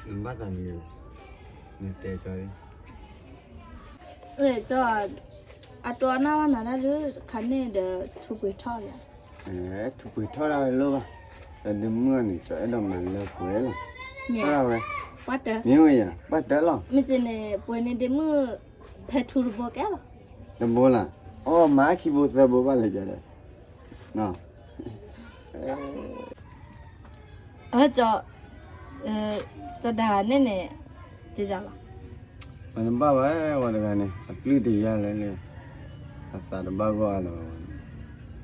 နဘၣ်သးမံၤလီၤ, နတဲကၠီလံ. ကၠီ, အတိအနၢ်ဘၣ်နၤတၢ်ဒုး ခါန့ၣ်ဒီး ထူပှ့ၤထီၣ်ယၤ. ထူပှ့ၤထီၣ်ဒၣ်ဝဲလိၣ်ဘၣ်, တၢ်ဒ့မုၣ်န့ၣ် ကၠီအဲၣ်ဒိးမၤလၢပှဲၤလီၤ. မ့ၢ်, ထီၣ်ဒၣ်ဝဲ, ပှၢ်တၢ်, မ့ၢ်ဝဲယၤ ပှၢ်တၢ်လီၤ. မ့ၢ်က့န့ၣ် ပှဲၤန့ၣ်ဒ့မုၣ် ဖဲထူတဘိကဲလီၤ. တဘိလီၤ, အီၣ်မၤခံဘိသၢဘိဘၣ်လဲၤကၠီဒီး အၢ ကၠီ, ကၠီဒၣ်န့ၣ်န့ၣ်, ကလီၤ, ပှၤနဘၣ်ဝဲဝဲတဂၤန့ၣ် အပျုၢ်တယါလဲၣ်လဲၣ်, အသးတဘၣ်ဂီၢ်အါလီၤ,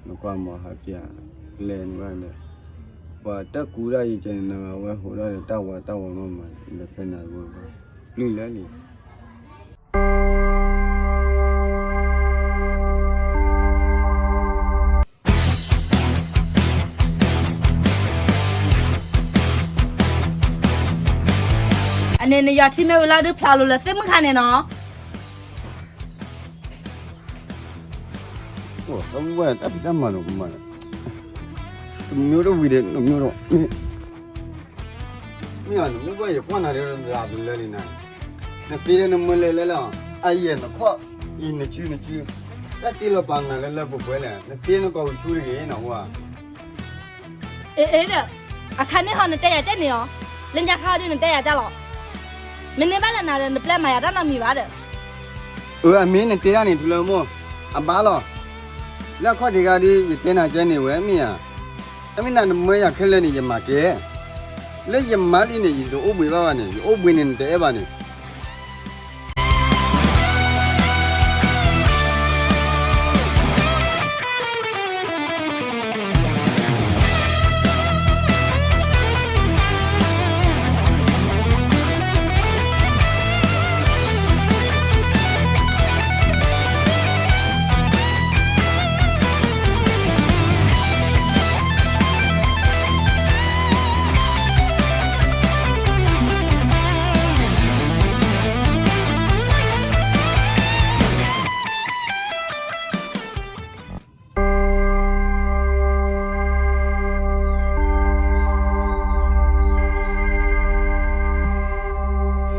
နကွၢ်မ့ၢ်ဟးပျၢ်, လဲၤနဘၣ်ဒီး, ပှၤတၢ်ကူဒၣ်ယကဲန့ၣ် နဂၤဝဲဟိးထီၣ်ဒီးတၢ်ဝးတၢ်ဝးမးမး လဲၤဖဲနၤတဘိဘၣ်, ပျုၢ်လၢလံ အန့ၣ်နယွၤထံမ့ၢ်ဝံၤလီၤဒုးဖျါလိာ်လၢသ့ၣ်မုၣ်ခါန့ၣ်နီၤ. တၢ်ဖံးတၢ်မၤန့ၣ်ကမၤ, တမ့ၢ်တဝံၤဒီး တမ့ၢ်ဒီး မ့ၢ်ဧါ, နမ့ၢ်ဘၣ်ယကွၢ်နၤဒီး လၢတလၢလံနၤ, နသ့ဒီးနမ့ၢ်လဲၤလဲၤလီၤ, အယဲၢ်နခီၣ်အံၤနစုနစု, တၢ်တ့လီၤပာ်နၤလၢလၢပှဲၤပှဲၤလဲၣ်, နသ့နကီၢ်ဝံၤဆူတဂ့ၤနဟူဧါ. အ့ၣ်ဒီး, အခါန့ၣ်ဟီနတဲယၤကဲန့ၣ်အီၤ, လၢညါခါဒုးနတဲယၤကဲလီၤ, မ့ၢ်န့ၢ်ဘၣ်လၢနၤဒီး နပျဲမၤယၤတၢ်နီတမံၤဘၣ်ဒီး. အၢ အမ့ၢ်နတဲဒၣ်န့ၣ် ထူလၢမိၢ်, အဘၣ်လီၤ, လၢအခီၣ်ထံးဂၤဒုး ယတဲနၤကဲန့ၣ်ဝဲမ့ၢ်ဧါ, တမ့ၢ်နၤနမၢယၤခဲလၢာ်န့ၣ် ယမၤကဲ, လၢယမၤလံန့ၣ် ယတအိၣ်ဘှံးဘၣ်ဘၣ်န့ၣ် ယအိၣ်ဘှံးန့ၣ် နတအဲၣ်ဘၣ်န့ၣ်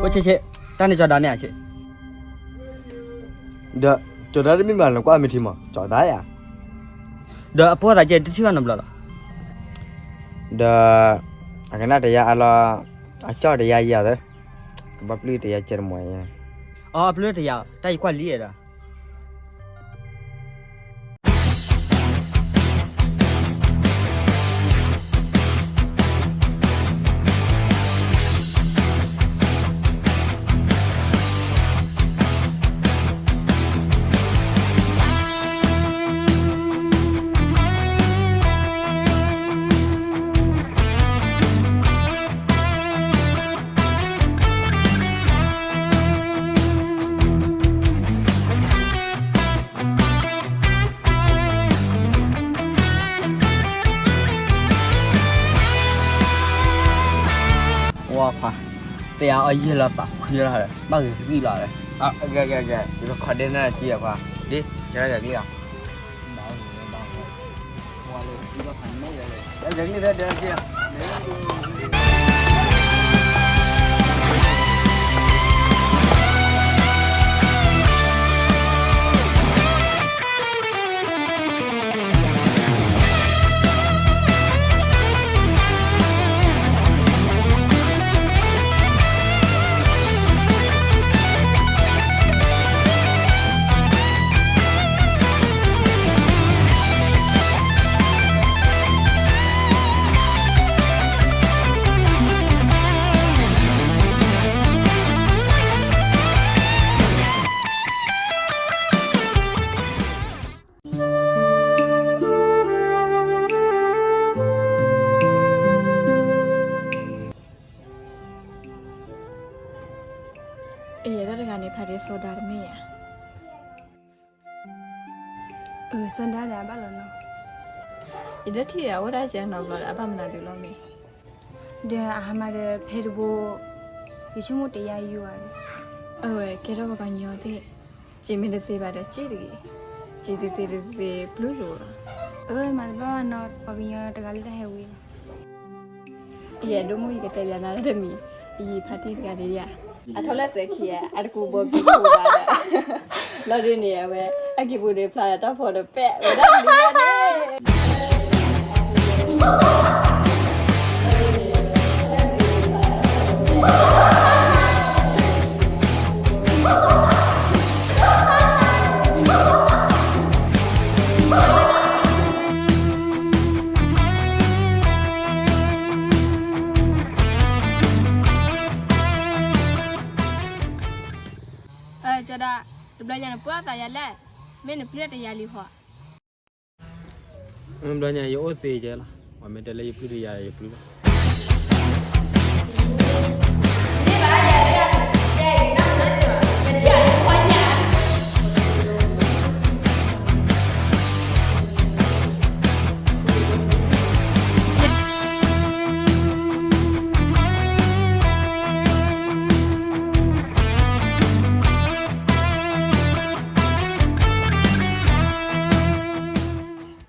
အိၣ်ဆ့ဆ့, တၢ်န့ၣ်ကၠီဒါမ့ၢ်ဧါဆ့, ဒီးကၠီဒါတမ့ၢ်ဘၣ် နကွၢ်မ့ၢ်ထံမး ကၠီဒါယၤ, ဒီးအဖိသးကဲတထံၣ်ဘၣ်နဘျီလီၤ, ဒီးအကနၣ်တယါအလီၤ, အကၠီၣ်တယါယၤသၢ, ကဘၣ်ပျုၢ်တယါကဲတမီၤ, အီ ပျုၢ်တယါ တၢ်ယကွၢ်လံဒီး ဝါခွါ, တဲအီၤယဲၢ်လီၤပာ်ခွံလီၤဒီး ဘၣ်ဂ့ၤကသံၣ်လီၤဒီး, ဂ့ၤဂ့ၤဂ့ၤ, ယကခိးဒ့နၢ်တကံၢ်အခွါ, ဒ် ကရၢၢ်ဂ့ၤလီၤ, ဂ့ၤဂ့ၤဂ့ၤ. အ့ တၢ်တဂၤန့ၣ် ဖးဒ့စီၤဒါတမ့ၢ်ဧါ. အၢ စီၤဒါဒီးအဘၣ်လီၤနီၤ. ယတထံၣ်အဝဲဒၣ်ကဲနီတဘျီဒီး အဘၣ်မနုၤဒုးလီၤမ့ၢ်. ဒီးအဟါမးဒီးဖဲတဘိ ယဆိကမိၣ်တယါယိၤဧါ. အဝဲကဲထီၣ်ပှၤကညီသ့ၣ်, စ့မ့ၢ်တသ့ဘၣ်ဒီးစ့တဂ့ၤ, စ့သ့သ့တသ့ပျုၢ်လိာ်လီၤ. အၢ မၤတဘၣ်ဘၣ်နီၤ ပှၤကညီတဂၤလၢတၢ်ဟဲဝံၤလီၤ. ယအဲၣ်ဒိးမိၢ်ယကတဲဘၣ်နၤတမံၤ, ယဖါတံၢ်တဂၤန့ၣ်ယါ, အထီၣ်လၢသၢခံဧါ, အတကူးဘီကံၢ်ကူးဘၣ်ဒီး, လီၤဒုးန့ၣ် အဝဲ အကံၢ်ပူၤန့ၣ် ဖျါတၢ်ဖီဒီးပဲၣ်ဝဲဒၣ်ဒုးယါန့ၣ်. ကၠီဒၣ်, တဘျီညါနပှၢ်သးယၤလဲၣ်, မ့ၢ်နပျံၤတယၤလံဟီ. ဘျီညါယအိၣ်သ့ကဲလီၤ, ပှၤမ့ၢ်တဲလၢယပျံၤတယၤယပျံၤလီၤ.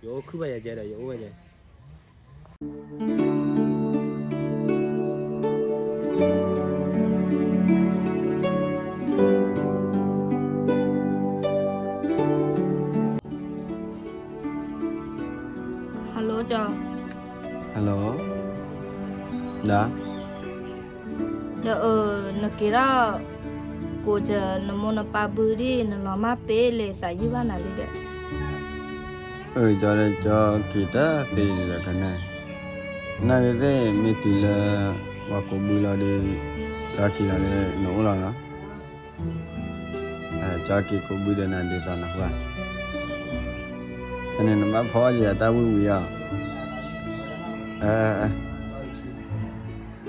ယအိၣ်ခုၣ်ဘၣ်ယၤကဲဒီး ယအိၣ်ဝဲကဲ. Hello ကၠီ, hello, ဒၣ်, ဒီးအၢ နက့ၤထီၣ်ကိးကၠီ နမိၢ်နပၢ်ဘုဒ် နလီၤမၢ်ပ့ၤလဲၤသးယုၢ်ဘၣ်နၤလံဒီး. အၢ ကၠီဒီး ကၠီက့ၤတၢ်သ့ဒ်ဒီးကနၣ်, နာ်က့ၤသ့ၣ်မ့ၢ်တုၤလၢ ပှၤကိးဘုလီၤဒီး ကၠီက့ၤလီၤလၢနအိၣ်လီၤနီၤ. ကၠီက့ၤကိးဘုဒီးနၤဒ်သိးနဟူဧါ, န့ၣ်နဘၣ်ဖီအီၣ်ယၤတၢ်ဝံၣ်ဝံၣ်အီၤ,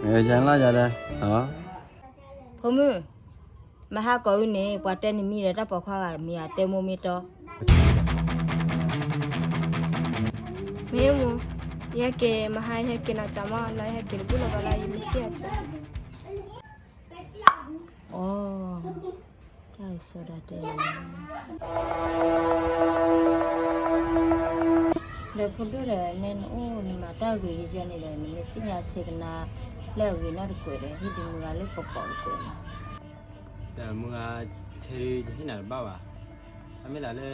အၢ ကၠီလီၤယၤဒီး, ဖိမုၣ်, မဟါကိးအုၣ်န့ၣ် ပှၤတဲနမံၤဒီးတၢ်ပိာ်ခွါဂၤမ့ၢ်ဧါ တဲမိၢ်မ့ၢ်တီ. မ့ၢ်မိၢ်, ယဟဲက့ၤ မဟါယဟဲက့ၤနၤကၠီမး လၢယဟဲက့ၤတဘူၣ်လၢၤဘၣ်လၢယမ့ၢ်တံၢ်အကၠီ. အိ, တၢ်အံၤစီၤဒၤတဲ, ဒီးဖိဒိၣ်ဒီး နဲနအိၣ်နမၤတၢ်ဂ့ၤယဲန့ၣ်ဒီး နမ့ၢ်သ့ၣ်ညါဆဲးကနါ လၢအဂ့ၤနီတကွဲးဒီး ဟ့ၣ်ဒုးမုၢ်ဂၤလၢပပီၤတကွဲးန့ၣ်. ဒီးမုၢ်ဂၤဆဲးဒီး ယဟ့ၣ်နၤတဘၣ်ဘၣ်, အမ့ၢ်ဒၣ်လၢ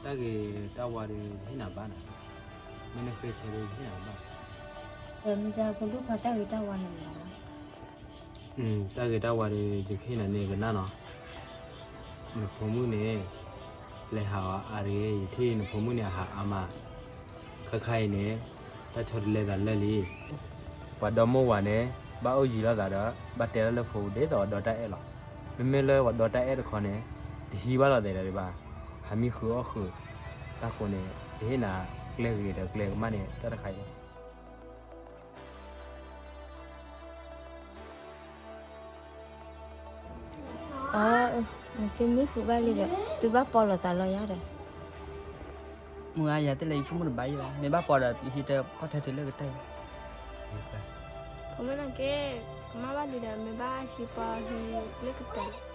တၢ်ဂ့ၤတၢ်ဝါဒီး ယဟ့ၣ်နၤဘၣ်နၤ, မ့ၢ်နဃ့ဆဲးဒီး ယဟ့ၣ်နၤတဘၣ်. ဒီးမ့ၢ်ဖိဒိၣ်ခွါတၢ်ဂ့ၤတၢ်ဝါန့ၣ်မနုၤလဲၣ်. တၢ်ဂ့ၤတၢ်ဝါဒီး ယကဟ့ၣ်နၤန့ၣ်ကနၣ်နီၤ, နဖိမုၣ်န့ၣ် ပျဲဟးအီၤအါတဂ့ၤ, ယထံၣ်နဖိမုၣ်န့ၣ် အဟးအါမး, ခါခါအံၤန့ၣ် တၢ်ဆီတလဲသးလၢာ်လံ. ပှၤဒီမိၢ်ဝၤန့ၣ် ဘၣ်အိၣ်ယံၤလိာ်သးဒီး ဘၣ်တဲလၢလၢဖိဒ်သိးအဒီတၢ်အဲၣ်လီၤ. မ့မ့ၢ်လၢပှၤဒီတၢ်အဲၣ်တခီန့ၣ် တဟံးဘၣ်လိာ်သးဒီးဘၣ်, ဟးမံဃုာ်အီၣ်ဃုာ်, တၢ်ဃိန့ၣ် ယဟ့ၣ်နၤကျဲဂ့ၤဒီးကျဲကမၣ်န့ၣ် တၢ်တခါအံၤလီၤ. အၢ, နသုမံဃုာ်ဘၣ်လံဒီး သုဘၣ်ပီၢ်လိာ်သးလီၤယၤဒီး. မုၢ်ဂၤ ယၤတလဲၤယဆိကမိၣ်တဘၣ်ယၤဘၣ်, မ့ၢ်ဘၣ်ပီၢ်ဒီး ပဟံးတၢ်ကီၢ်ထဲတုၤလၢကတၢၢ်အံၤ. ဖိမုၣ်န့ၣ်က့, ကမၣ်ဘၣ်လံဒီး မ့ၢ်ဘၣ်ဟံးပီၢ်ဟံးလၢကတၢၢ်